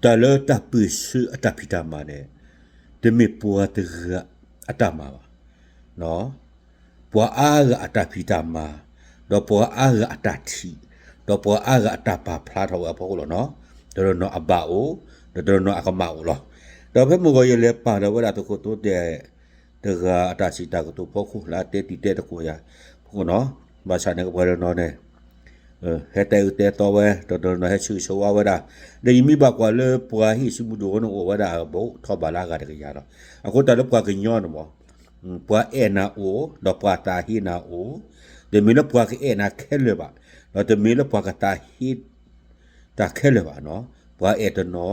တၢ်လၢတၢ်ပၢၢ်ဆၢအတၢ်ဖံးတၢ်မၤန့ၣ် တမ့ၢ်ပှၤတဂၤအတၢ်မၤဘၣ်. ပှၤအါဂၤအတၢ်ဖံးတၢ်မၤ, ဒီးပှၤအါဂၤအတၢ်ထံၣ်, ဒီးပှၤအါဂၤအတၢ်ပာ်ဖျါထီၣ်ဝဲအဖီခိၣ်လီၤနီၤ. တနီၤနီၤအဘၣ်အိၣ်, ဒီးတနီၤနီၤအကမၣ်အိၣ်လီၤ. ဒီးဖဲမုၢ်ဂီၤယလဲၤပာ်ဒီးဝဲဒၣ်သုးခိၣ်သိတဲ တဂၤအတၢ်စံးတၢ်ကတိၤဖီခိၣ် လၢအတဲတံၤတဲသကိးယၤဖီခိၣ်နီၤ, ဘၣ်ဆၣ်န့ၣ်ကပှၤတနီၤန့ၣ် ဟဲတဲအၢတဲသီဝဲ, ဒီးတနီၤနီၤဟဲဆၢဂ့ၤဆၢဝါဝဲဒၣ်, ဒီးယမ့ၢ်ဘၣ်ကွၢ်လၢပှၤဟ့ၣ်စုမုၢ်ဒိၣ်အဃိန့ၣ် အိၣ်ဝဲဒၣ်အဘူးထီၣ်ဘၣ်လၢအဂၤတကယၤလီၤ. အဃိတၢ်လၢပှၤကညီန့ၣ်မ့ၢ် ပှၤအဲၣ်နၤအိၣ်, ဒီးပှၤသးဟ့နၤအိၣ်, တမ့ၢ်လၢပှၤကအဲၣ်နၤခဲလၢာ်ဘၣ်, ဒီးတမ့ၢ်လၢပှၤကသးဟ့ တၢ်ခဲလၢာ်ဘၣ်နီၤ, ပှၤအဲၣ်တနီၤ,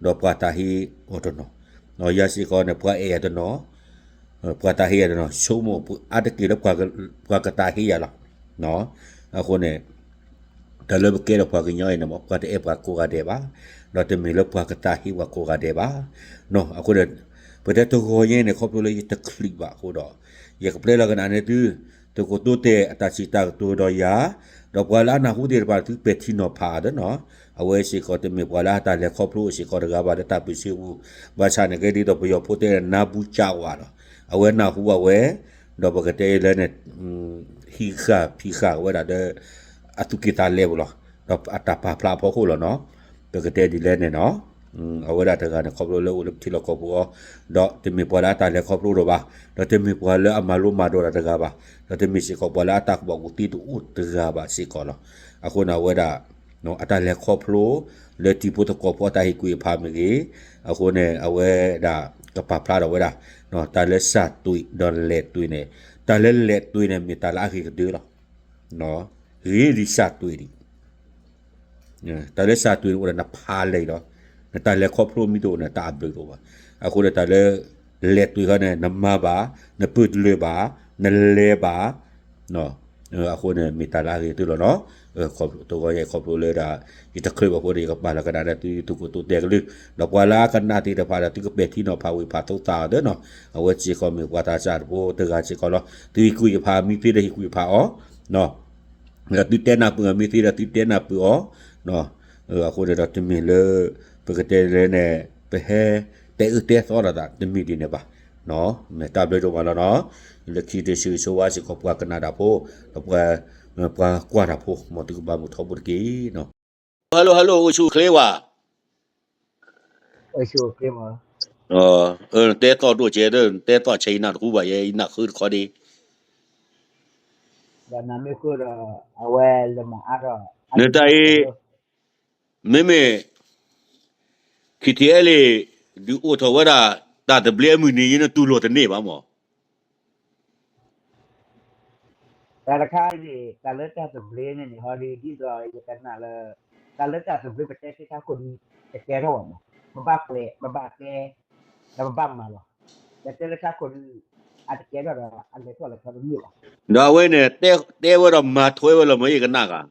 ဒီးပှၤသးဟ့အီၤတနီၤ, ယၤစ့ၢ်ကီးန့ၣ် ပှၤအဲၣ်ယၤတနီၤ, ပှၤသးဟ့ယၤတနီၤ, ဆိကမိၣ်အါတက့ၢ်လၢပှၤကသးဟ့ယၤလီၤ. အဃိန့ၣ် တၢ်လၢပကဲထီၣ်ပှၤကညီအံၤန့ၣ်မ့ၢ် ပှၤတအဲၣ်ပှၤကိးဂၤဒဲးဘၣ်, ဒီးတမ့ၢ်လၢပှၤကသးဟ့ပှၤကိးဂၤဒဲးဘၣ်. အဃိန့ၣ် ပတဲတဂီၤညါန့ၣ် ခီဖျိလၢယတချုးဘၣ်အဃိဒီး ယကပျဲလီၤကနၣ်န့ၢ်သု သုးခိၣ်သိတဲအတၢ်စံးတၢ်ကတိၤဒီးယၤ, ဒီးပှၤလၢအနၢ်ဟူသ့ၣ်တဖၣ် သုပဲာ်ထံနီၤဖးသ့နီၤ, အဝဲစ့ၢ်ကီးတမ့ၢ်ပှၤလၢအတၢ်လဲၤခီဖျိစ့ၢ်ကီးတဂၤဘၣ်လၢတၢ်ပၢၢ်ဆၢပူၤ, ဘၣ်ဆၣ်န့ၣ်ကဲဒ်သိးပယီၤဖိတဲန့ၣ် နါဘူးကၠးဝးလီၤ, အဝဲနၢ်ဟူဘၣ်ဝဲ, ဒီးပကတဲလၢန့ၣ် ဟံးဃာ်ဖံးဃာ်ဝဲဒၣ်လၢ အသူၣ်ကံၢ်သးလဲပူၤလီၤ, ဒီးအတၢ်ပာ်ဖျါအဖီခိၣ်လီၤနီၤ, ပကတဲဒ်လဲၣ်န့ၣ်နီၤ အဝဲဒၣ်တဂၤန့ၣ် ခီဖျိလၢအိၣ်လၢပထံလီၢ်ကီၢ်ပူၤအီၤ, ဒီးတမ့ၢ်ပှၤလၢအတၢ်လဲၤခီဖျိဒီးဘၣ်, ဒီးတမ့ၢ်ပှၤလၢအမၤလိမၤဒိးတၢ်တဂၤဘၣ်, ဒီးတမ့ၢ်စ့ၢ်ကီးပှၤလၢအတၢ်ကူၣ်ဘၣ်ကူၣ်သ့တအိၣ်တဂၤဘၣ်စ့ၢ်ကီးလီၤ. အဃိန့ၣ် အဝဲဒၣ် အတၢ်လဲၤခီဖျိ လၢတံၤဖိသကိးဖိအတၢ်ဟ့ၣ်ကူၣ်ဟ့ၣ်ဖးမ့ၢ်ဂ့ၤ, အဃိန့ၣ် အဝဲဒၣ်ကပာ်ဖျါထီၣ်ဝဲဒၣ် တၢ်လၢစၢ်သွံးဒီးလဲၤသွံးန့ၣ်, တၢ်လၢလဲၤသွံးန့ၣ် မ့ၢ်တၢ်လၢအဂ့ၤကတၢၢ်လီၤ. ဂ့ၤဒံးစၢ်သွံးဒံး တၢ်လၢစၢ်သွံးန့ၣ်အိၣ်ဒီးနဖးလဲၤလီၤ, နတၢ်လဲၤခီဖျိမ့ၢ်တအိၣ်န့ၣ် တၢ်အဘျုးတအိၣ်ဘၣ်. အဃိန့ၣ် တၢ်လၢလဲၤသွံးခီန့ၣ် နမၤဘၣ်, နပၢၢ်တလၢာ်ဘၣ်, နလဲၤဘၣ်, အဃိန့ၣ် မ့ၢ်တၢ်လၢအဂ့ၤကတၢၢ်လီၤနီၤ. တဂီၤညါအံၤခီဖျိလၢဒၣ် ယတချုးဘၣ်အဃိဒီး ယကပာ်လီၤကနၣ်ဒီးသု သုးခိၣ်သိတဲကလုၢ်, ဒီးပှၤလၢအကနၣ်သ့ၣ်တဖၣ်ဒီး သုကပဲာ်ထံနီၤဖးဝံၤဖးသိသးအီၤသ့နီၤ, အဝဲစ့ၢ်ကီးမ့ၢ်ပှၤသးစၢ်တဖိတဂၤစ့ၢ်ကီးလီၤ. သုဟ့ၣ်ကူၣ်ဟ့ၣ်ဖးမ့ၢ်သ့ဒီးဟ့ၣ်ကူၣ်ဟ့ၣ်ဖးအီၤ ဒီးသုတဲနၢ်ပၢၢ်အီၤမ့ၢ်သ့ဒီးသုတဲနၢ်ပၢၢ်အီၤ, အဃိန့ၣ်ဒီးတမ့ၢ်လၢ ပကတဲလၢန့ၣ် ပဟဲတဲအၢတဲသီလိာ်သးတမ့ၢ်ဒ်န့ၣ်ဘၣ်. မ့ၢ်တၢ်ဘျုးဒိၣ်မးလီၤနီၤ, လၢခံတဆၢဂ့ၤဆၢဝါစ့ၢ်ကီးပှၤကနၣ်တၢ်ဖိ, ဒီးပှၤ ပှၤကွၢ်တၢ်ဖိ မ်သုကဘၣ်မုာ်ထီဘိတက့ၢ်နီၤ. Hello hello အိၣ်ဆူၣ်အိၣ်ချ့ဝဲ, အိၣ်ဆူၣ်အိၣ်ချ့မး, တဲသီၣ်ဒိၣ်ကဲ တဲသီၣ်ဆဲးယနၢ်တဟူဘၣ်ယဲ ယနၢ်ဃုတခီဒံး, ဒီးနမ့ၢ်ဃုဒီး အဝဲလဲၤမၤအါထီၣ်, နတၢ်အံၤ မ့မ့ၢ် ခံထံအဲလ့ၣ် ဒုးအိၣ်ထီၣ်ဝဲဒၣ် တၢ်သဘျ့အမုၢ်နံၤ ယနတူၢ်လိာ်တန့ၢ်ဘၣ်မး. တၢ်တခါန့ၣ် တၢ်လၢတၢ်သဘျ့န့ၣ်န့ၣ် ဟီဒ်သိးယကနၣ်လၢ တၢ်လၢတၢ်သဘျ့ပတဲသ့ခါခိၣ်ဒုး တကဲထီၣ်ဘၣ်မး, ပဘၣ်ပျဲး ပဘၣ်တဲ ဒီးပဘၣ်မၤလီၤ. ပတဲသ့ခါခိၣ်ဒုး အတကဲထီၣ်ဒီး အလဲၤထီၣ်လဲၤထီတန့ၢ်ဘၣ်. ဒီးအဝဲန့ၣ် တဲဝဲဒီးမၤထွဲဝဲလီၤမး ယကနၣ်ဂ့ၤ ဒီး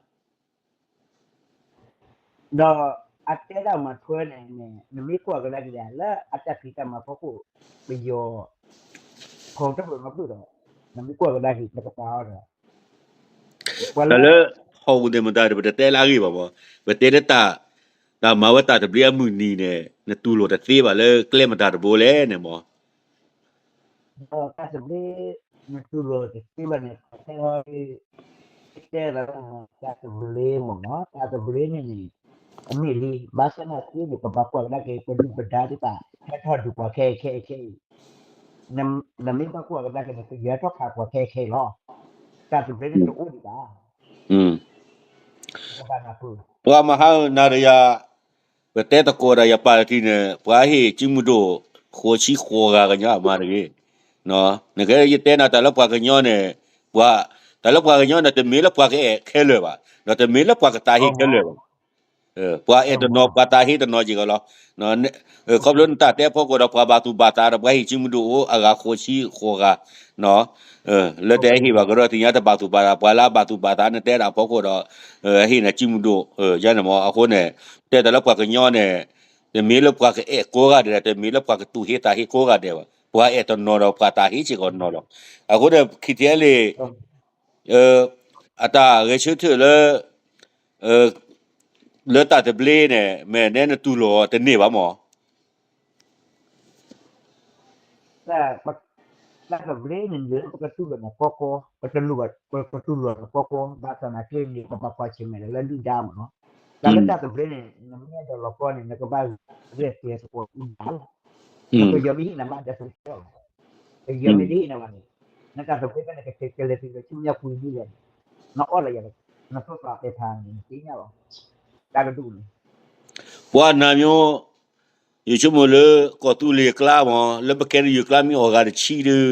အတဲဒၣ်မၤထွဲန့ၣ်န့ၣ် နမ့ၢ်ကွၢ်ကဒါက့ၤ လၢအတၢ်ဖံးတၢ်မၤဖီခိၣ် ပယီၤ ဖီတဖျၢၣ်မၤဖျၢၣ်ဒီး နမ့ၢ်ကွၢ်ကဒါက့ၤ တကပၤအီၤဒီး ပှၤလၢ တၢ်လၢ ဟီၣ်အူသ့ၣ်မတၤဒီး ပတတဲလၢအဂ့ၢ်ဘၣ်မး, ပတဲလၢတၢ် တၢ်မၤဝဲတၢ်သဘျ့အမုၢ်နံၤန့ၣ် နတူၢ်လိာ်တသ့ဘၣ်လၢကျဲမတၤတဘိလဲၣ်န့ၣ်မး. ဒီးတၢ်သဘျ့ နတူၢ်လိာ်တသ့ဘၣ်န့ၣ် ပတဲအီၤ တဲသးလၢ တၢ်သဘျ့မ့ၢ်နီၤ တၢ်သဘျ့န့ၣ်န့ၣ် အမ့ၢ်လံ ဘၣ်ဆၣ်သနာ်က့န့ၣ် ပဘၣ်ကွၢ်ကဒါက့ၤ ပဒုၣ်ပဒါသ့ၣ်တဖၣ် ဟဲထီၣ်ဒုးပှၤခဲအံၤခဲအံၤခဲအံၤ နမ့ၢ်ဘၣ်ကွၢ်ကဒါက့ၤန့ၣ် ကယဲၢ်ထီၣ်ဖးပှၤခဲအံၤခဲအံၤလီၤ. တၢ်သဘျ့န့ၣ်တအိၣ်ဒံးဘၣ်. ပှၤမဟါနၤဒီးယၤ ပတဲသကိးဒီးယပာ်လီၤတံၢ်န့ၣ် ပှၤဟ့ၣ်စုမုၢ်ဒိၣ် ဃိးဆံဃိးဂၤကညီအမါတဂ့ၤ. နကဲယတဲနၤတၢ်လၢပှၤကညီန့ၣ် ပှၤ တၢ်လၢပှၤကညီန့ၣ် တမ့ၢ်လၢပှၤကအဲၣ်ခဲလၢာ်ဘၣ်, ဒီးတမ့ၢ်လၢပှၤကသးဟ့ခဲလၢာ်ဘၣ်. ပှၤအဲၣ်တနီၤ ပှၤသးဟ့တနီၤက့ၤကီးလီၤ. ခီဖျိနတၢ်တဲဖီခိၣ်ဒီး ပှၤဘၣ်သူၣ်ဘၣ်သးဒီး ပှၤဟ့ၣ်စုမုၢ်ဒိၣ်အိၣ်အဂၤဃိးဆံဃိးဂၤ လၢတဟ့ၣ်ဘၣ်ကဒီးသ့ၣ်ညါတဘၣ်သူၣ်ဘၣ်သး ပှၤလၢအဘၣ်သူၣ်ဘၣ်သး နတဲဒၣ်ဖီခိၣ်ဒီး ဟ့ၣ်နစုမုၢ်ဒိၣ် ယၤန့ၣ်မး အဃိန့ၣ် တဲတၢ်လၢပှၤကညီန့ၣ် တမ့ၢ်လၢပှၤကအဲၣ်ကိးဂၤဒဲး တမ့ၢ်လၢပှၤကသူၣ်ဟ့သးဟ့ကိးဂၤဒဲးဘၣ်. ပှၤအဲၣ်တနီၤဒီးပှၤသးဟ့စ့ၢ်ကီးတနီၤလီၤ. အဃိန့ၣ် ခံထံအဲလ့ၣ် အတၢ်ဂဲၤဆၢထၢၣ်လၢ တၢ် လၢတၢ်သဘျ့န့ၣ် မ့ၢ်နဲနတူၢ်လိာ်တန့ၢ်ဘၣ်မၢ်. တၢ်သဘျ့န့ၣ် လၢပကတူၢ်လိာ်န့ၣ်ကီကီ, ပတလိၣ်ဘၣ် ပတူၢ်လိာ်န့ၣ်ကီကီ, ဘၣ်ဆၣ်သနာ်က့န့ၣ် ပဘၣ်ကွၢ်ဆၢၣ်မဲာ်ဒီးလၢဒုၣ်ဒါမၢ်နီၤ. တၢ်လၢတၢ်သဘျ့န့ၣ် နမ့ၢ်အဲၣ်ဒိးလီၤကီန့ၣ် နကဘၣ်ဂဲၤကျဲသကိးဒုၣ်ဒါလီၤ. ပယီၤမ့ၢ်ဟ့ၣ်နၤဘၣ်ဒီးသဘျ့လီၤ, ပယီၤမ့ၢ်တဟ့ၣ်နၤဘၣ်န့ၣ် နတၢ်သဘျ့ဖဲန့ၣ် ကလဲၤတုၤလၢဆူမဲာ်ညါပူၤဒ်လဲၣ်န့ၣ် နအီၣ်လၢယၤ, နသိၣ်သးပဲၤဖးန့ၣ် သ့ၣ်ညါလီၤ. တၢ်တဒူၣ်န့ၣ် ပှၤနၤမ့ၢ် ယဆိကမိၣ်လၢ ကီၢ်သူလ့ၤကျါမၢ် လၢပကဲဒ်ယိၤကျါမ့ၢ်အီၣ်ဂၤတဆံဒီး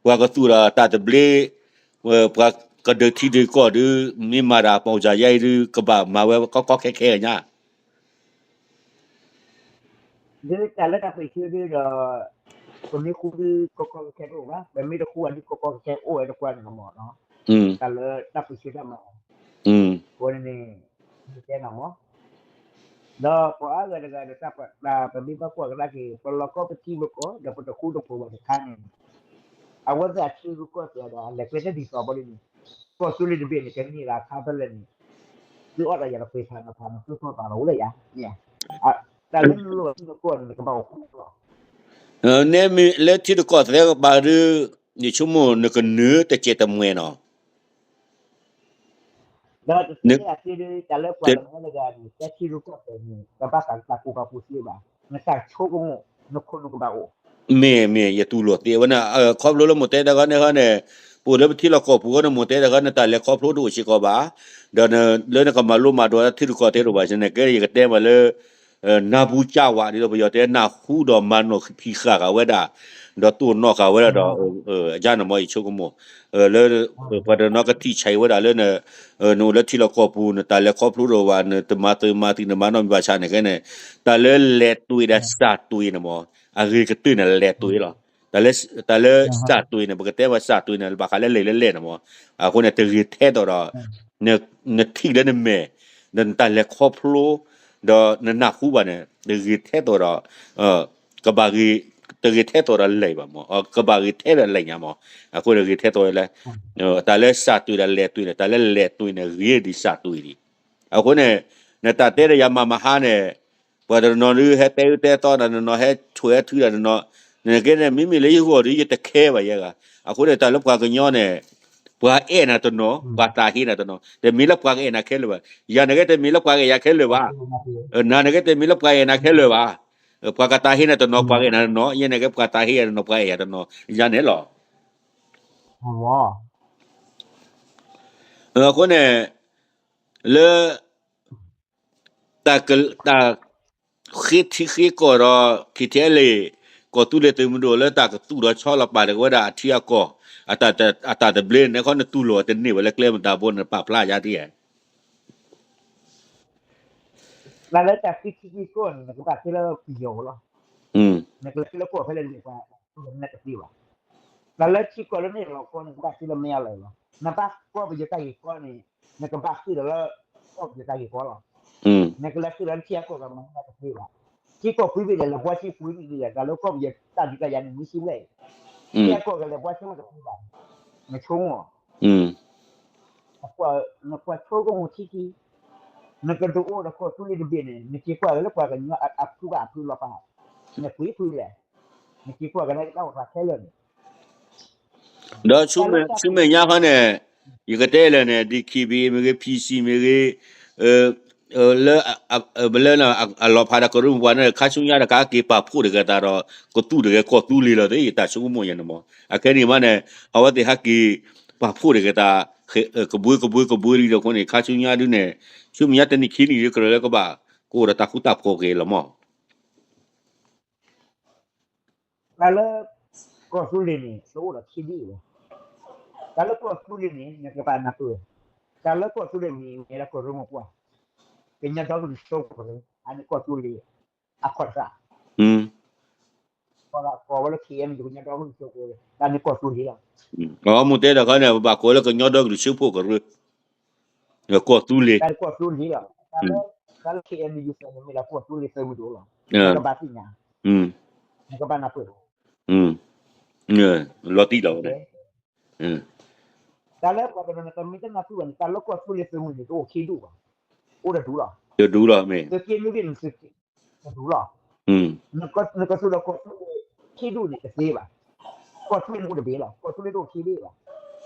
ပှၤကသူၣ်ဒီးတၢ်သဘျ့, ပှၤကဒုးထံဒုးကီၢ်ဒီး မ့ၢ်မၤတၢ်ပီၣ်စၢ်ယါအံၤဒီး ကဘၣ်မၤဝဲကီကီခဲခဲညါ ဒ်တၢ်လၢတၢ်ပၢၢ်ဆၢဒ်ဒီး ပမ့ၢ်ဃူဒ်ကီကီခဲခဲတအိၣ်ဘၣ်, ပမ့ၢ်တဃူဘၣ်ဒ်ကီကီခဲခဲအိၣ်ဝဲတပှၢ်န့ၣ်မၢ်နီၤ, တၢ်လၢတၢ်ပၢၢ်ဆၢတၢ်မၤအီၤ, အဃိန့ၣ်န့ၣ် ယတဲနၤမၢ်, ဒီးပှၤအါဂၤတဂၤဒီးတၢ်ပမ့ၢ်ဘၣ်ကွၢ်ကဒါက့ၤ ပလီၤကီပထံပကီၢ် ဒီးပတဃူတဖိးဘၣ်တခါန့ၣ် အဝဲသ့ၣ်အထံရူၢ်ကီၢ်သဲးဒီးအလဲၤကျဲတဒ်သိးဘၣ်ဒ်န့ၣ်, ကီၢ်သူလ့ၤတဘ့ၣ်န့ၣ် ကန့ၢ်လၢအခါဖဲလဲၣ်န့ၣ်, သုအီၣ်တၢ်ယၤတပှ့ၤဖးနဖးနသုသိၣ်သးလီၤဝဲလၢယၤ, တၢ်လၢနလိၣ်ထံနကီၢ်န့ၣ် နကဘၣ်အိၣ်ဃူလီၤ. နဲမ့ၢ်လၢထံတကီၢ်သဲကဘၣ်ဒီး ယဆိကမိၣ်နကနၢၤတစဲးတမှဲၤနီၤ ဒီးတသ့အသ့ဒီး တၢ်လၢပှၤကညီတဂၤန့ၣ် တၢ်ထံရူၢ်ကီၢ်သဲးန့ၣ် တဘၣ်သးတၢ်ကူၣ်ဘၣ်ကူၣ်သ့ဘၣ်, နတၢ်ဆိကမိၣ် နခိၣ်နူာ်ကဘၣ်အိၣ်. မ့ၢ်မ့ၢ် ယတူၢ်လိာ်သ့ဝဲန့ၣ် ခီဖျိလၢမိၢ်တဲတခီန့ၣ်ဃီန့ၣ်, ပအိၣ်လၢပထံလီၢ်ကီၢ်ပူၤဃီန့ၣ် မိၢ်တဲတခီန့ၣ် တၢ်လဲၤခီဖျိတအိၣ်စ့ၢ်ကီးဘၣ်, ဒီးလၢနကမၤလိမၤဒိးတၢ်ထံရူၢ်ကီၢ်သဲးတအိၣ်ဘၣ်န့ၣ် ကဲယကတဲမးလၢ နၢ်ပူၤကၢ်ဝး ဒ်သိးပယီၤတဲ နၢ်ဟူဒီးမၤနီၣ်ဖံးဃာ်ဃာ်ဝဲဒၣ်, ဒီးတိၢ်နီၣ်ဃာ်ဝဲဒၣ်ဒီး, အယါန့ၣ်မ့ၢ်ယဆိကမိၣ်, လၢ ပှၤတနီၤကထံၣ်ဆံးဝဲဒၣ်လၢ နအိၣ်လၢထံလီၢ်ကီၢ်ပူၤ နတၢ်လဲၤခီဖျိတအိၣ်ဘၣ် နတမၤသုးမၤသံ နမၤနီတမံၤဘၣ်ဆၣ်န့ၣ်ကဲန့ၣ်, တၢ်လၢလဲၤတွ့ဒီးစၢ်တွ့န့ၣ်မ့ၢ် အဂ့ၤကတၢၢ်န့ၣ်လဲၤတွ့လီၤ. တၢ်လၢစၢ်တွ့န့ၣ် ပကတဲမ့ၢ်စၢ်တွ့န့ၣ် ဘၣ်ဃးလၢလဲၤလၢလဲၤန့ၣ်မ့ၢ်, အဃိန့ၣ် တဂ့ၤထဲသိးဒီး နထံၣ်လၢနမဲာ်, ဒီးနတၢ်လဲၤခီဖျိ, ဒီးနနၢ်ဟူဘၣ်န့ၣ် တဂ့ၤထဲသိးဒီး ကဘၣ်ဂ့ၤ, တဂ့ၤထဲသိးဒီးလဲၤဘၣ်မ့ၢ်, ကဘၣ်ဂ့ၤထဲဒီးလဲၤညါမ့ၢ်, အဃိန့ၣ်ဂ့ၤထဲသိးလၢ တၢ်လၢစၢ်တွ့ဒီးလဲၤတွ့န့ၣ် တၢ်လၢလဲၤတွ့န့ၣ် ဂ့ၤဒ်စၢ်တွ့ဒံး. အဃိန့ၣ် နတၢ်တဲဒီးယၤမၤမဟါန့ၣ်, ပှၤတနီၤဒုးဟဲတဲအၢတဲသီဒီး တနီၤဟဲဆိၣ်ဟဲထုဒီးတနီၤ, နကဲန့ၣ် မ့မ့ၢ်လၢယဂီၢ်ဒီး ယတခဲဘၣ်ယဲဂၤ, အဃိန့ၣ် တၢ်လၢပှၤကညီန့ၣ် ပှၤအဲၣ်နၤတနီၤ ပှၤတၢ်ဟ့နၤတနီၤ တမ့ၢ်လၢပှၤကအဲၣ်နၤခဲလၢာ်ဘၣ်, ယၤန့ၣ်ကဲတမ့ၢ်လၢပှၤကအဲၣ်ယၤခဲလၢာ်ဘၣ်, နၤန့ၣ်ကဲတမ့ၢ်လၢပှၤကအဲၣ်နၤခဲလၢာ်ဘၣ်, ပှၤကတၢ်ဟ့နၤတနီၤ ပှၤကအဲၣ်နၤတနီၤ ယဲန့ၣ်ကဲပှၤတၢ်ဟ့ယၤတနီၤ ပှၤအဲၣ်ယၤတနီၤ ယၤန့ၣ်လီၤ. အဃိန့ၣ် လၢ တၢ် တၢ်ဃ့ထံဃ့ကီၢ်ဒီး ခံထံအဲလ့ၣ် ကီၢ်သူလ့ၤသုးမုၢ်ဒိၣ်လၢတၢ်ကသူၣ်ထီၣ်ဆီလီၤပာ်တက့ၢ်ဝဲဒၣ်အထံအကီၢ် အတၢ်သဘျ့န့ၣ် နခီနတူၢ်လိာ်တန့ၢ်ဝဲလၢကျဲမတၤဘိန့ၣ် နပာ်ဖျါယါတယဲၢ် တၢ်လၢတၢ်ဃ့ထံဃ့ကီၢ်န့ၣ် နကဘၣ်သ့လၢပယီၤလီၤ. နကလဲၤသ့လၢကီၢ်ဖဲလဲၣ်န့ၣ် ပှၤနကသ့ဘၣ်. တၢ်လၢထံကီၢ်လၢနအဲၣ်လီၤကီန့ၣ် နကဘၣ်သ့လၢမဲာ်လီၤလီၤ. နဘၣ်ကီၢ်ပယီၤတၢ်ဂ့ၢ်ကီန့ၣ် နကဘၣ်ဃ့ဒီးလၢ ကီၢ်ပယီၤတၢ်ဂ့ၢ်ကီလီၤ. နကလဲၤဃ့ဒီးလၢထံကီၢ်ကမၤနကသ့ဘၣ်. ထံကီၢ်ပှဲၤဘ့ၣ်ဒီး လဲၤဘှါဆ့ပှဲၤဘ့ၣ်ဒီး တၢ်လၢကီၢ်ပယီၤတၢ်ဒုးတၢ်ယၤန့ၣ် မ့ၢ်စံးဘျဲၣ်အံၤ ထံကီၢ်ကလဲၤဘှါဆ့မ့ၢ်ကသ့ဘၣ်. နဆိကမိၣ် နကွၢ်ဆိကမိၣ်ထံထံ နကဒုးအိၣ်ဒီးကီၢ်သူလ့ၤတဘ့ၣ်န့ၣ် နက့ၤကွၢ်က့ၤလၢပှၤကညီအဖုဘၣ်အဖုလီၤပာ် နပှ့ၤဖုလဲၣ်, နက့ၤကွၢ်က့ၤလၢတၢ်အိၣ်သးခဲလၢာ်န့ၣ် ဒီးဆူမဲာ်ညါခီန့ၣ် ယကတဲလဲၣ်န့ၣ် ဒီး ခံဘံၣ် မ့ၢ်ဂ့ၤ ဖံစံၣ် မ့ၢ်ဂ့ၤ လၢ လၢအလီၤဖးဒီးကရၢမိၢ်ပှၢ်န့ၣ် ခါဆူညါတခါက့ၤပာ်ဖှိၣ်တဂ့ၤသးဒီး ကသူၣ်တဂ့ၤကီၢ်သူလ့ၤလီၤသ့ ယတၢ်ဆိကမိၣ်ယဲန့ၣ်မး. အခဲန့ၣ်မးန့ၣ် အဝဲသ့ၣ်ဟဲက့ၤပာ်ဖှိၣ်တဂ့ၤသး ကဘှ့ကဘှ့ကဘှ့လံဒီးအဃိန့ၣ် ခါဆူညါဒုးန့ၣ် ဆူမဲာ်ညါတနံၣ်ခံနံၣ်ဒီး ကရၢလၢကဘၣ် ကအိၣ်ဒီးတၢ်ဃူတၢ်ဖိးက့ၤလီၤမး. တၢ်လၢ ကီၢ်သူလ့ၤန့ၣ် တအိၣ်ဒီးခံဒ်အံၤဘၣ်. တၢ်လၢကီၢ်သူလ့ၤန့ၣ် နကဘၣ်နၢ်ပၢၢ်, တၢ်လၢကီၢ်သူလ့ၤန့ၣ် မ့ၢ်လၢကရၢမိၢ်ပှၢ်, ကညီဒီကလုာ်စၢဖှိၣ်ကရၢ, အန့ၣ်ကီၢ်သူလ့ၤ အခီၣ်တဃာ် ကိးဝဲလၢ ခ့ၣ်အဲၣ်ယူၣ် ကညီဒီကလုာ်စၢဖှိၣ်ကရၢ, တၢ်န့ၣ်ကီၢ်သူလ့ၤလီၤ. အမ့ၢ်တဲတခီန့ၣ် ပဘၣ်ကိးလၢကညီဒီကလုာ်စၢဖှိၣ်ကရၢ ကီၢ်သူလ့ၤ, တၢ်လၢ ခ့ၣ်အဲၣ်ယူၣ် န့ၣ်မ့ၢ်လၢကီၢ်သူလ့ၤသုးမုၢ်ဒိၣ်လီၤ. နကဘၣ်သ့ၣ်ညါ, နကဘၣ်နၢ်ပၢၢ်, လီၤတံၢ်လီၤဝဲန့ၣ်, တၢ်လၢပှၤတနီၤန့ၣ် တမ့ၢ်တနၢ်ပၢၢ်ဘၣ်န့ၣ် တၢ်လၢကီၢ်သူလ့ၤသုးမုၢ်န့ၣ် တအိၣ်ခံဒူၣ်ဘၣ်, အိၣ်တဒူၣ်လီၤ. တဒူလီၤမ့ၢ်, သုးက့နွံဘ့ၣ်န့ၣ် သုးက့တဒူလီၤ. နကသူၣ်ဒီးကီၢ်သူလ့ၤခံဒူၣ်န့ၣ်တသ့ဘၣ်. ကီၢ်သူလ့ၤန့ၣ်အိၣ်တဘ့ၣ်လီၤ. ကီၢ်သူလ့ၤတအိၣ်ခံဘ့ၣ်ဘၣ်.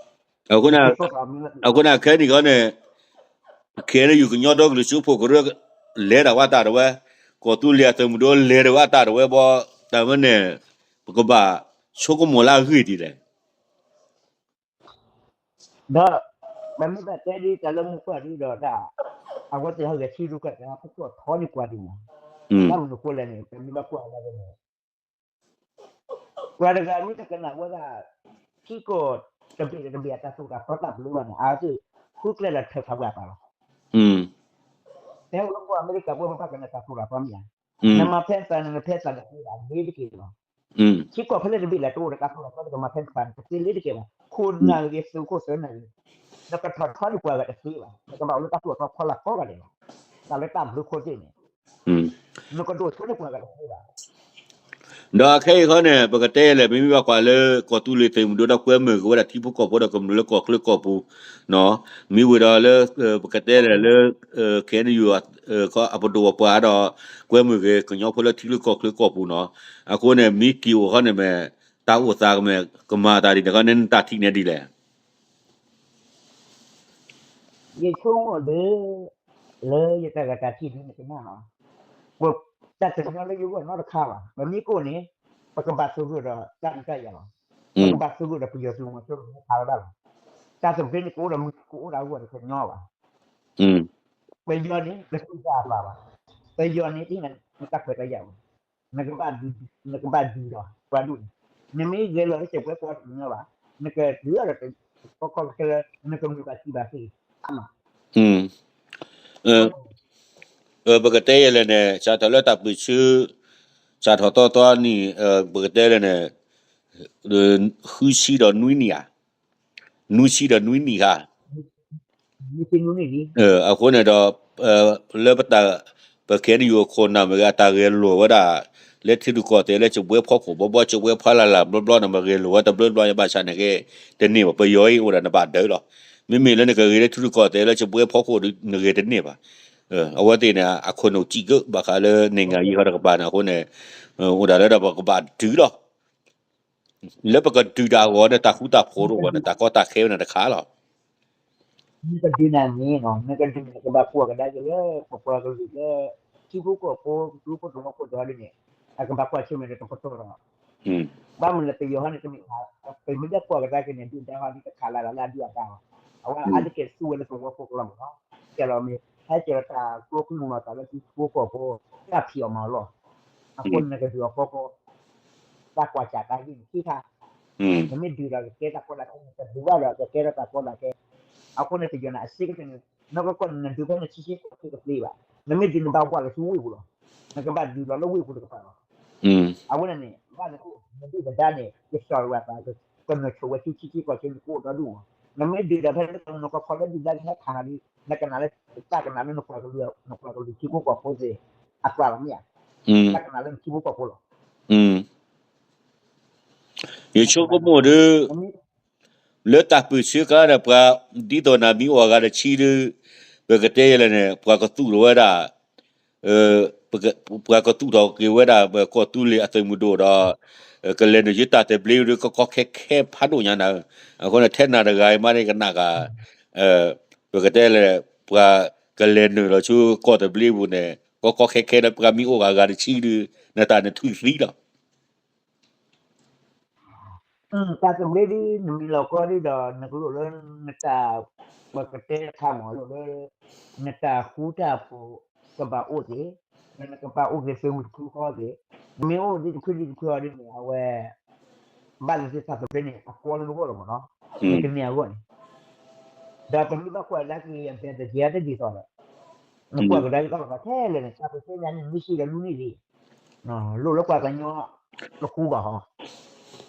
အဃိန့ၣ်ခဲနံၣ်ခီန့ၣ် ခဲလၢယုၢ်ကညီဒီကလုာ်စၢဖှိၣ်ကရၢ လဲၤဒၣ်ဝဲတၢ်တဝဲ, ကီၢ်သူလ့ၤအသုးမုၢ်ဒိၣ်လဲၤဒၣ်ဝဲတၢ်တဝဲဘီ, တၢ်ဝဲန့ၣ် ပကဘၣ်ဆိကမိၣ်လၢအဂ့ၢ်ဒ်လဲၣ်. ဒီး ပမ့ၢ်ဘၣ်တဲဒ်တၢ်လၢမူကွၢ်ဒ်ဒီးတၢ် အဝဲသ့ၣ်ဟဲဂဲၤထံရူၢ်ကီၢ်သဲး ပကီၢ်ထီန့ၢ်ပှၤဒ်န့ၣ်, ဘၣ်မနုၤဃိလဲၣ်န့ၣ် ပမ့ၢ်ဘၣ်ကွၢ်လၢန့ၣ် ပှၤတဂၤမ့ၢ်တကနၣ်ဝဲဒၣ် ထံကီၢ်တဘ့ၣ်တဘ့ၣ်အတၢ်သိၣ်တၢ်သီတၢ်ဘျုးဘၣ်န့ၣ် အဝဲသ့ၣ်ဃုကျဲလီၤထၢၣ်ဖးဝဲအသးလီၤ. တဲဝဲလၢပှၤအမဲရကၤဖိ ပဘၣ်ကနၣ်တၢ်သိၣ်တၢ်သီမ့ၢ်ဧါ, နမၤဖဲနသးန့ၣ် နဖဲနသးန့ၣ်သ့လီၤ. ထံကီၢ်ဖဲလဲၣ်တဘ့ၣ်လဲၣ် တအိၣ်ဒီးတၢ်သိၣ်တၢ်သီ နကမၤဖဲနသးန့ၣ် တသ့လၢတကဲဘၣ်. ခိၣ်နၢ်ဂ့ၤ သုးခိၣ်သုးနၢ်ဂ့ၤ နကထီၣ်ထီန့ၢ်ပှၤဂၤတသ့ဘၣ်. နကဘၣ်အိၣ်လၢတၢ်သိၣ်တၢ်သီဖီလာ်ကိးဂၤဒဲးလီၤ. တၢ်လၢတၢ်ဘျုးခိၣ်သ့ၣ်န့ၣ် နကဒိၣ်ဆိန့ၢ်ပှၤဂၤတသ့ဘၣ်. ဒီးခဲအံၤခီန့ၣ် ပကတဲလဲၣ် မ့မ့ၢ်ဘၣ်ကွၢ်လၢကီၢ်သူလ့ၤသုးမုၢ်ဒိၣ်ဒီးကွဲမုာ်က့ၤဝဲဒၣ်ထံဖိကီၢ်ဖိဒီး ကမျၢၢ်လၢကီၢ်ချၢကီၢ်ပူၤ, မ့ၢ်ဝံၤဒီးလၢ ပကတဲလဲၣ်လၢ ခဲအံၤန့ၣ် အပဒိၣ်အပှၢ်ဒီး ကွဲမုာ်က့ၤကညီဖိလၢထံချၢကီၢ်ချၢကီၢ်ပူၤနီၤ, အဃိန့ၣ် မ့ၢ်က့ၤအိၣ်ခီန့ၣ်မ့ၢ် တၢ်အိၣ်သးကမ့ၢ် ကမၤအသးဒ်န့ၣ်ခီန့ၣ် နတၢ်ထံၣ်န့ၣ်ဒ်လဲၣ်. ယဆိကမိၣ်ဒီး လၢယတၢ်ဂ့ၢ်တၢ်ထံၣ်ဒ်န့ၣ်ကနၣ်လီၤ. တၢ်တညီလၢယဂီၢ်နီတခါဘၣ်. ပမ့ၢ်ကအိၣ်န့ၣ် ပကဘၣ်သဂၢၢ်ဒီးတၢ်ဒုးတၢ်ယၤလီၤ. ပကဘၣ်သဂၢၢ်ဒီးပယီၤသုးမီၤစိရိၤမ့ၢ်ဖးလီၤဒၣ်လီၤ. တၢ်သဘျ့န့ၣ် ကအိၣ်ဒီးမုၢ်ကအိၣ်ဒီးအဂီၢ်တကညီဘၣ်. ပယီၤန့ၣ် တသူၣ်တၢ်အသးဘၣ်. ပယီၤန့ၣ် တဟ့ၣ်နၤတၢ်ခွဲးတၢ်ယာ်ဘၣ်. နကဘၣ်ဒုး နကဘၣ်ဒုးလီၤ ပှၤဒူၣ်န့ၣ်, နမ့ၢ်ဂဲၤလီၤလၢစဲးပှဲၤပှၤတညီဘၣ်, နကဒုးအီၤဒီးတခီခီခဲလၢ နကမုာ်ဘၣ်စံးဘၣ်သ့အါမး. ပကတဲယဲလဲၣ်န့ၣ် စးထီၣ်လၢတၢ်ပၢၢ်ဆၢ စးထီၣ်သီသီနံၣ် ပကတဲလဲၣ်န့ၣ် ဃုဆံဒီးနွံနံၣ်ဧါ, နွံဆံဒီးနွံနံၣ်ဧါ. အဃိန့ၣ်ဒီး လၢပတၢ် ပခဲအံၤန့ၣ် ယိၤခိၣ်နၢ်မ့ၢ်ဂ့ၤ အတၢ်ဂဲၤလိာ်ဝဲဒၣ် လၢထံရူၢ်ကီၢ်သဲးလၢစပွဲဖီခိၣ်ဘီဘီ စပွဲဖီလာ်လာ်ဘျီဘျီန့ၣ် မ့ၢ်ဂဲၤလိာ်ဝဲတဘျီဘျီ ဘၣ်ဆၣ်န့ၣ်က့ တန့ၢ်ဘၣ် ပယီၤအံၤအိၣ်ဒီးနဘၣ်ဒၢးလီၤ. မ့မ့ၢ်လၢနကဂ့ၤလၢထံရူၢ်ကီၢ်သဲးလၢစပွဲဖီခိၣ်ဒီး နဂ့ၤတန့ၢ်ဘၣ်. အဝဲသ့ၣ်န့ၣ် အခိၣ်နူာ်စံးကၢဘၣ်ဃးလၢ နိုင်ငံရေး ဟီတကပၤန့ၣ် အဃိန့ၣ် အိၣ်ဒၣ်လၢဒီးပကဘၣ်ဒုးလီၤ. လၢပကဒုးတၢ်အဂီၢ်န့ၣ် တၢ်ဃူတၢ်ဖိးတအိၣ်ဘၣ်န့ၣ် တၢ်ကီတၢ်ခဲဝဲန့ၣ်တခါလီၤ. နကဒုးနၤန့ၣ် နကဒုးန့ၣ် ကဘၣ်ကွၢ်ကဒါက့ၤလၢ ပပှၤကလုာ်လၢ ထံဖိကီၢ်ဖိ ကဒူဖိတဝီဖိတဝီဒ်န့ၣ် အကဘၣ်ကွၢ်ဆၢၣ်မဲာ်ဒီးတပတီၢ်ဒီး ဘၣ်မနုၤလဲၣ် ပယီၤဟီန့ၣ် တမ့ၢ် ပမ့ၢ်ဒၣ်ကွၢ်ကဒါက့ၤန့ၣ် ဒုၣ်ဒါဟီဒ်တခးလၢ်လၢအဒုၣ်အဒါလီၤ. အဝဲအါတက့ၢ်သူဝဲလၢသဝီဖိကလီၤမးလီၤ. ကဲလီၤမ့ၢ် ဟဲကဲလီၤတၢ်ကျိချံမျိာ်သၣ်လၢထံဖိကီၢ်ဖိ တၢ်ဖံးအီၣ်မၤအီၣ်လီၤ. အဃိန့ၣ် နကဒုးအီၤကီကီ တၢ်ကွၢ်ဆၣ်တၢ်ဂ့ၢ်န့ၣ်ခံခါ, နမ့ၢ်ဒုးဒီးကကဲတၢ်ကီတၢ်ခဲ နကဒုးဘၣ်ဒီး ကကဲထီၣ်တၢ်ကီတၢ်ခဲ, အဃိန့ၣ် ပယီၤန့ၣ် အစ့ကတၢၢ်န့ၣ် နကကွၢ်န့ၣ် နဒုးဖဲန့ၣ်ဆံဆံကီၢ်ကတသ့ဘၣ်, နမ့ၢ်ဒုးနဘၣ်ဝဲလီၤဆူဝ့ၢ်ပူၤလီၤ, နကဘၣ်ဒုးလီၤလၢဝ့ၢ်ပူၤတကပၤလီၤ. အဝဲန့ၣ်န့ၣ် ဘၣ်နအိၣ် နဒုၣ်နဒါန့ၣ် ယစှၤဝဲအသး ကနုာ်ဆိးဝဲဆူဆံဆံကီၢ်ဆူနကအိၣ်ဒီဒူၣ်မး, နမ့ၢ်ဒုးဒီးဖဲနကနုာ်ကီၢ်ခီလၢဒုၣ်ဒါကဟဲခးနၤဒီး နကနၣ်လၢ တၢ်ကနၣ်လၢနပှၤကလုာ် နပှၤကလုာ်ထံဖိကီၢ်ဖိသ့ၣ် အကျါလီၤမ့ၢ်ဧါ, တၢ်ကနၣ်လၢနထံဖိကီၢ်ဖိလီၤ. ယဆိကမိၣ်ဒီး လၢတၢ်ပၢၢ်ဆၢကါန့ၣ် ပှၤဒ်သိးနၤမ့ၢ်အိၣ်အဂၤတဆံဒီး ပကတဲယဲလဲၣ်န့ၣ် ပှၤကသူၣ်ထီၣ်ဝဲဒၣ် ပှၤကသူၣ်ထီၣ်က့ၤဝဲဒၣ် ကီၢ်သူလ့ၤအသုးမုၢ်ဒိၣ်ဒီး ကလဲၤနုာ်ဆူတၢ်သဘျ့ဒီး ကီကီခဲခဲဖးဒိၣ်ညါနၤ, အဃိန့ၣ် ထဲနၤတဂၤအံၤမးန့ၣ်ကနၣ်ဂ့ၤ ပကတဲလဲၣ် ပှၤကလဲၤနုာ်လီၤဆူကီၢ်သဘျ့ပူၤန့ၣ် ကီကီခဲခဲဒီး ပှၤမ့ၢ်အိၣ်ဂၤဂၤတဆံဒီး နတၢ်နထွံၣ်သံလီၤ. တၢ်သဘျ့ဒ် နမံၤလီၤကီဒ်ဒီး နကလိၣ်လၢ နတၢ် ပကတဲတခါမး လိၣ်လၢ နတၢ်ဃူတၢ်ဖိး ကဘၣ်အိၣ်သ့, ဒီးနကဘၣ်အိၣ်က့ၤသုးမုၢ်တဖုဃီသ့, နမ့ၢ်အိၣ်ဒ်တဖုဒ်တဖုဃီဒ်န့ၣ် အဝဲ ဘၣ်သ့ၣ်သ့ၣ်တၢ်သဘျ့န့ၣ် အကီလၢနဂီၢ်လီၤမးနီၤ, နကန့ၢ်အဂီၢ်န့ၣ်, ဒီးပမ့ၢ်ဘၣ်ကွၢ်ကဒါက့ၤ အဘဲၣ်တယဲၢ်တဒ်သိးဒီး နကွၢ်ကဒါက့ၤတၢ်လီၤသးခဲလၢာ်န့ၣ် တၢ်သဘျ့ညါန့ၣ် မ့ၢ်ဆံးဒီးနွံနံၣ်လံ, လိၣ်လၢပှၤကညီ တဃူဘၣ်ဟီ,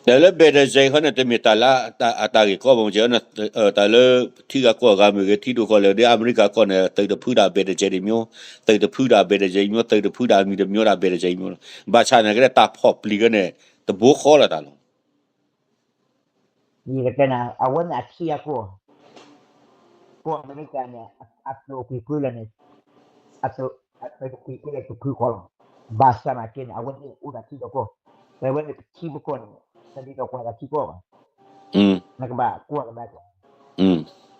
တၢ်လၢဘဲၣ်တယဲၢ်ခီန့ၣ် တမ့ၢ်တၢ်လၢအတၢ်ဂ့ၢ်ကီဘၣ်မး, တၢ်လၢထံဂၤကီၢ်ဂၤမ့ၢ်ဂ့ၤ ထံဒိၣ်ကီၢ်လဲၢ်ဒ်အမဲရကၤကီၢ်န့ၣ် သုးတဖုဒၣ်ဘဲၣ်တယဲၢ်တမျိုး, သုးတဖုဒၣ်ဘဲၣ်တယဲၢ်တမျိုး, သုးတဖုဒၣ်အမံၤတမျိုးဒၣ်ဘဲၣ်တယဲၢ်တမျိုးလီၤ. ဘၣ်ဆၣ်န့ၣ်ကဒဲးတၢ်ဖီၣ်ပျံၤခီန့ၣ် တဘိဃီလီၤတၢ်လီၤ. ယကတဲနၤ အဝဲန့ၣ်အထံအကီၢ်, ကီၢ်အမဲရကၤန့ၣ် အကျိၤကွံာ်ကွံာ်လၢန့ၣ်, အသုးတကွံာ်အိၣ်ဒီးတဖုဃီလီၤ. ဘၣ်ဆၣ်နာ်က့န့ၣ် အဝဲသ့ၣ်အိၣ်ဒီးထံဒီးကီၢ်, ပဝဲန့ၣ်ပထံပကီၢ်န့ၣ် ပဒ်သိးပှၤဒီးထံကီၢ်ဘၣ်, နကဘၣ်ကွၢ်ကဒါက့ၤ,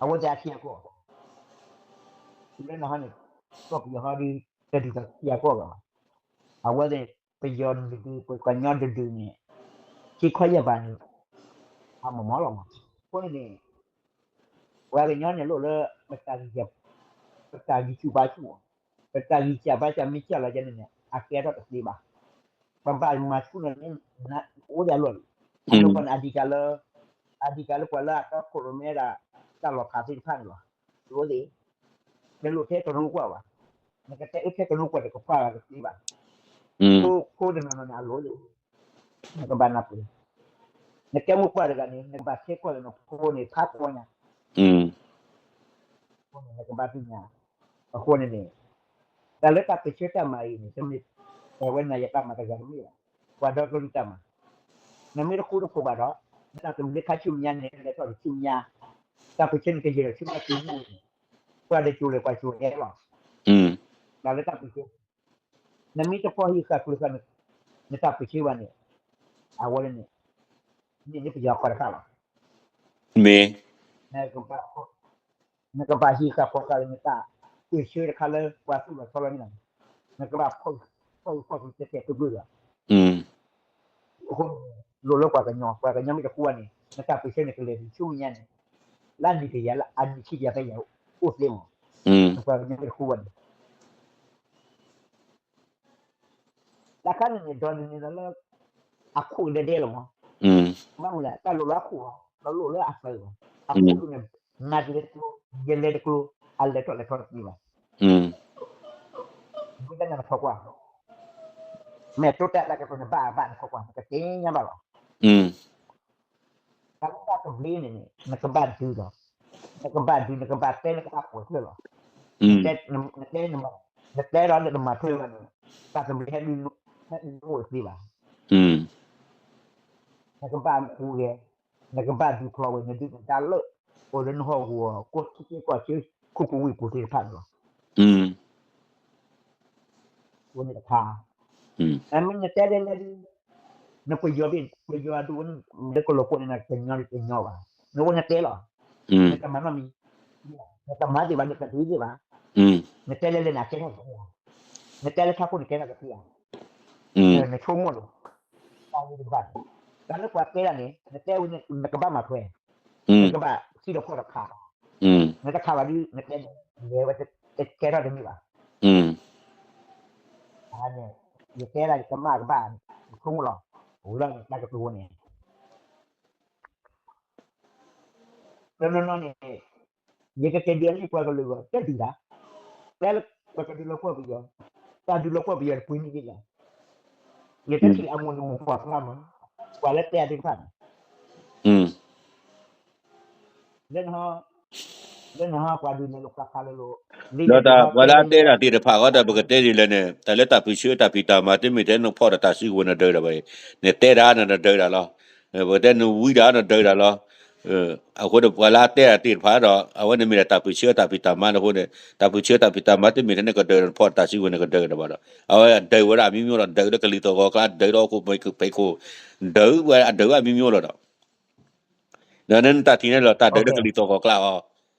အဝဲသ့ၣ်အထံအကီၢ်, လၢနဟီန့ၣ် ကီၢ်ပယီၤဟီဒီး တဒ်သိးထံအကီၢ်ဘၣ်, အဝဲသ့ၣ် ပယီၤတဒု ပှၤကညီတဒုန့ၣ် ထံခီယဲၢ်ဘးန့ၣ် အမ့ၢ်မ့ၢ်လီၤမး. အဃိန့ၣ်န့ၣ် ပှၤကညီန့ၣ်လိၣ်လၢ ပတၢ်ဂံၢ်ဆူၣ်ဘါဆူၣ်, ပတၢ်ဂံၢ်စၢ်ဘါစၢ်မ့ၢ်စၢ်လီၤယဲန့ၣ်န့ၣ် အကဲထီၣ်တသ့ဘၣ်. ပဘၣ်မၤဆူၣ်န့ၣ် အိၣ်ဒၣ်လီၢ်လံ. အဃိန့ၣ် အဒံးကးလၢ အဒံးကးလၢပှၤလၢအတီခိၣ်ရိၣ်မဲဒၣ် တၢ်လီၤဖးသ့ၣ်တဖၣ်န့ၣ်လီၤ. လိၣ်သ့ၣ် နလိၣ်ထဲကရူၢ်ကွၢ်ဘၣ်, နကတဲအၢထဲကရူၢ်ကွၢ်တကပှၢ်ဘၣ်တသ့ဘၣ်. ဖိတနီၤနီၤန့ၣ် အလိၣ်သ့ၣ် နကဘၣ်နၢ်ပၢၢ်, နကဲမိၢ်ပှၢ်တဂၤန့ၣ် နကဘၣ်ဆဲးကွၢ်လၢနဖိန့ၣ် ဖးကီညါ, အဃိန့ၣ် နကဘၣ်သ့ၣ်ညါ, အဃိန့ၣ်န့ၣ် တၢ်လၢတၢ်ပၢၢ်ဆၢတၢ်မၤအံၤန့ၣ် တမ့ၢ် ပဝဲနၤယၤတၢ်မၤတဂၤတမ့ၢ်ဘၣ်, ပှၤဒီကလုာ်တၢ်မၤ, နမ့ၢ်တဃူတဖိးဘၣ်ဒီး နတၢ်သဘျ့ခါဆူမဲာ်ညါန့ၣ် လဲၤထီၣ်ဆူမဲာ်ညါ, တၢ်ပၢၢ်ဆၢန့ၣ်ကယဲၢ်ဆူမဲာ်ညါန့ၣ်, ပှၤတစိၤလဲၤပှၤစိၤဟဲလီၤ, တၢ်လၢတၢ်ပၢၢ်ဆၢ နမ့ၢ်တဖီၣ်ဟံးဃာ်ကျၢၤဃာ် နတၢ်ပၢၢ်ဆၢဘၣ်န့ၣ်, အဝဲန့ၣ် မ့ၢ်နပယီၤကီၢ်တခါလီၤ. မ့ၢ် နကဘၣ်ဟံးဃာ်ဖီၣ်ဃာ်လၢနတၢ်ပၢၢ်ဆၢတခါလၢ ပှၤသူၣ်လီၤဆီလီၤန့ၣ်လီၤ. နကဘၣ်ဖီၣ်ဖီၣ်ဖီၣ်ကျၢၤတဲာ်တဲာ်ကျၢၤကျၢၤလီၤ. အဃိ လိၣ်လၢပှၤကညီ, ပှၤကညီမ့ၢ်တဃူဘၣ်န့ၣ် နတၢ်ပၢၢ်ဆၢန့ၣ်ကလဲၤဆူမဲာ်ညါန့ၣ်, လၢအနံၣ်တယၤလၢအနံၣ်ဆံယၤသၢယၤအိၣ်သ့မး, ပှၤကညီမ့ၢ်တဃူဘၣ်န့ၣ် တၢ်ခါန့ၣ်န့ၣ် ဒီးန့ၣ်န့ၣ်လၢ အခိၣ်ဒဲဒဲလီၤမး, ဘၣ်မနုၤလဲၣ် တၢ်လိၣ်လၢအခိၣ်လီၤ, တလိၣ်လၢအသးဘၣ်, အခိၣ်န့ၣ် နၤတလဲၤတကျိၤ, ယလဲၤတကျိၤ, အလဲၤထီၣ်လဲၤထီတသ့ဘၣ်, မ့ၢ်တၢ်န့ၣ်နထီၣ်ကွၢ်, မ့ၢ်တိတၢ်တၢ်ကတိၤန့ၣ်ဘၣ်ဘၣ်နထီၣ်ကွၢ် နကသ့ၣ်ညါဘၣ်လီၤ. တၢ်လၢတၢ်သဘျ့န့ၣ်န့ၣ် နကဘၣ်ဒုးလီၤ, နကဘၣ်ဒုး နကဘၣ်တဲ နကဘၣ်ကွဲးထွဲလီၤ, နတဲ နတဲ နတဲဒီးနတမၤထွဲဘၣ်န့ၣ် တၢ်သဘျ့ဟဲဒုး ဟဲဒုးအိၣ်တသ့ဘၣ်, နကဘၣ်ဟူးဂဲၤ, နကဘၣ်ဒုးဖျိးဝဲ နဒုးနဒါလၢ အိၣ်လၢနဟီၣ်ကဝီၤ ကိးထံကီၢ်ဆၢ ခိၣ်ကဝံၣ်ပူၤသ့ၣ်တဖၣ်န့ၣ်လီၤ. အဃိန့ၣ်တခါ, အမ့ၢ်နတဲလဲၤလဲၤဒုး နပယီၤဘ့ၣ် ပယီၤအဒိန့ၣ် လၢကလီၤပှီၢ်န့ၣ် နကညီကညီဘၣ်, နအိၣ်နတဲလီၤ, နတမၤနီတမံၤ, နတမၤသ့ဘၣ် နတဒုးသ့ဘၣ်, နတဲလဲၤလဲၤန့ၣ် အကဲထီၣ်တသ့ဧါ, နတဲလၢထးခိၣ်န့ၣ်ကဲထီၣ်တသ့ဧါ, နဆိကမိၣ်လီၤ, တၢ်ဝဲတဘၣ်န့ၣ်, တၢ်လၢပှၤတဲဒၣ်န့ၣ် နတဲဝဲန့ၣ် နကဘၣ်မၤထွဲ, နကဘၣ်ဟံးဒီးဖီၣ်ဒီးခး, နတခးဘၣ်ဒုး နတဲလဲၤဝဲတကဲထီၣ်တမံၤဘၣ်, န့ၣ် ယတဲဒၣ်ယကမၣ်ကဘၣ် နဆိကမိၣ်လီၤ, ဝံၤလီၤတၢ်ကတိၤန့ၣ် တနီၤနီၤန့ၣ် ယကကဲဒ်အလံပှၤကလုာ်အဂီၢ် တဲဒုးတၢ်, တဲလၢပှၤကဒုးလီၤပှီၢ်ပယီၤ, တၢ်ဒုးလီၤပှီၢ်ပယီၤတပှဲၤန့ၣ်ဒ်လဲၣ်, ယတထံၣ်အမိၢ်နမိၢ်ပှၢ်ပှၢ်မး, ပှၤလၢတဲအသ့ၣ်တဖၣ်န့ၣ် လၢနဟီ လၢနဟီပှၤဒုးနဲၣ်လိာ်ပှၤခးလိာ်လိာ်, ဒီးတၢ်ပှၤလၢအတဲတၢ်သ့ၣ်တဖၣ်ဃီဒီး ပကတဲဒ်လဲၣ်န့ၣ် တၢ်လၢတၢ်ပၢၢ်ဆၢတၢ်ဖံးတၢ်မၤ တမ့ၢ်ထဲနဖီၣ်ဒီးတၢ်စုကဝဲၤနဒုးဒၣ်ဘၣ်, နတဲတၢ်နဒုးဒၣ်လီၤ, ပကတဲနဝံဒၣ်နဒုးဒၣ်လီၤ, အဃိဒီးပှၤလၢအတဲတၢ်သ့ၣ်တဖၣ်ဒီး အဝဲန့ၣ်မ့ၢ်ဒၣ်တၢ်ပၢၢ်ဆၢတၢ်ဖံးတၢ်မၤအဃိန့ၣ် တၢ်ပၢၢ်ဆၢတၢ်ဖံးတၢ်မၤ တမ့ၢ်ထဲနကဒုးနဖီၣ်တၢ်စုကဝဲၤနကဒုးဒၣ်ဘၣ်ဒီး အဝဲဒုးဝဲဒၣ်အမံၤမံၤလီၤ, ဒုးလၢကလံၤသီၣ်ဂီၤကျါ, ဒုးဒီးဟီၣ်ခိၣ်ဖံးခိၣ်, ဒုးဝဲဒၣ်အမံၤမံၤလီၤဒီး ဒီးနတၢ်ထံၣ်န့ၣ်လီၤ တၢ်ဒုးလၢကလံၤသီၣ်ဂီၤကျါအီၤ,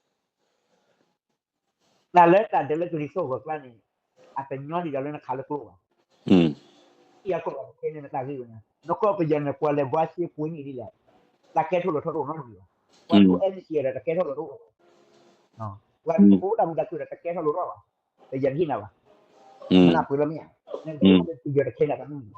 တၢ်လၢတၢ်ဒုးလၢကလံၤသီၣ်ဂီၤကျါန့ၣ် အတညီဒ်သိးလၢနခးလၢကျိဘၣ်, အကီၢ်ဘၣ်ခဲန့ၣ်နတၢ်ဂ့ၢ်ဝဲန့ၣ် နကီၢ်ပယီၤန့ၣ် ပှၤလဲၤဘှါရှဲပှဲၤန့ၣ်ဒ်လဲၣ်, တၢ်ကဲထီၣ်လိာ်ထီၣ်တအိၣ်နီတမံၤဘၣ်, ပှၤဒိၣ် NCA ဒီးတၢ်ကဲထီၣ်လိာ်တအိၣ်, ပှၤဒိၣ်တၢ်မုာ်တၢ်ခုၣ်ဒီးတၢ်ကဲထီၣ်လိာ်ထီၣ်ဘၣ်, ပယီၤတဟ့ၣ်နၤဘၣ်, မနၢ်ပှဲၤလီၤမ့ၢ်ဧါ, နကပယီၤတခဲလၢာ်တမံၤ,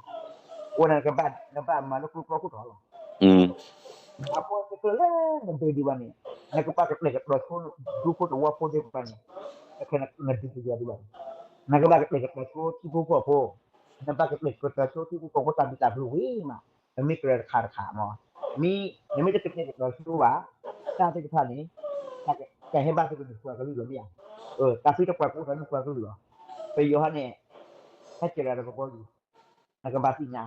အဃိန့ၣ်နကဘၣ်မၤလၢကျိကျီခိၣ်တီလီၤ အဃိတချုးလၢနဒုးဒံးဘၣ်န့ၣ် နကဘၣ်ကတဲာ်ကတီၤဆိ ဒူဖိသဝီဖိသ့ၣ်တဖၣ်န့ၣ် တချုးနဒုးပယီၤဒံးဘၣ်န့ၣ် နကဘၣ်ကတဲာ်ကတီၤဆိထံဖိကီၢ်ဖိ, နဘၣ်ကတဲာ်ကတီၤဆိထံဖိကီၢ်ဖိတၢ်ဘံၣ်တၢ်ဘၢဝံၤမး, ပမ့ၢ်ကြၢးတခါတခါမး, မ့ၢ် နမ့ၢ်တကတဲာ်ကတီၤဆိဘၣ် တၢ်သ့ၣ်တဖၣ်န့ၣ် တၢ်ဟဲဘၣ်သ့ၣ်ကန့ၣ်ပှၤကလုာ်လီၤမ့ၢ်ဧါ, တၢ်သ့ၣ်တဖၣ်ပှၤကအိၣ်ဒီးန့ၣ်ပှၤကလုာ်လီၤ, ပယီၤဟီန့ၣ် ဟဲက့ၤလီၤဒီးကဘီယူၤ နကဘၣ်သ့ၣ်ညါ,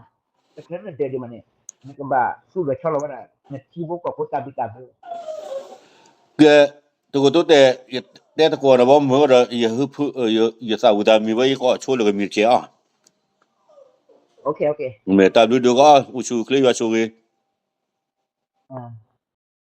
တချုးနဒုးဒံးဘၣ်န့ၣ် နကဘၣ်သူၣ်လီၤဆီလီၤဝဲဒၣ် နထံဖိကီၢ်ဖိတၢ်ဘံၣ်တၢ်ဘၢ, ကဲ, တကတိၢ်တဲာ်, ယတဲသကိးဒီးဘီမုၢ်ဒီး ယသးဝံၣ်သးမံၤဝဲ ယကီၢ်ဆိလၢကမံၤတကဲးအီၤ, မ့ၢ်တၢ်ဘျုးဒိၣ်ကီး အိၣ်ဆူၣ်အိၣ်ချ့ယွၤဆိၣ်ဂ့ၤ,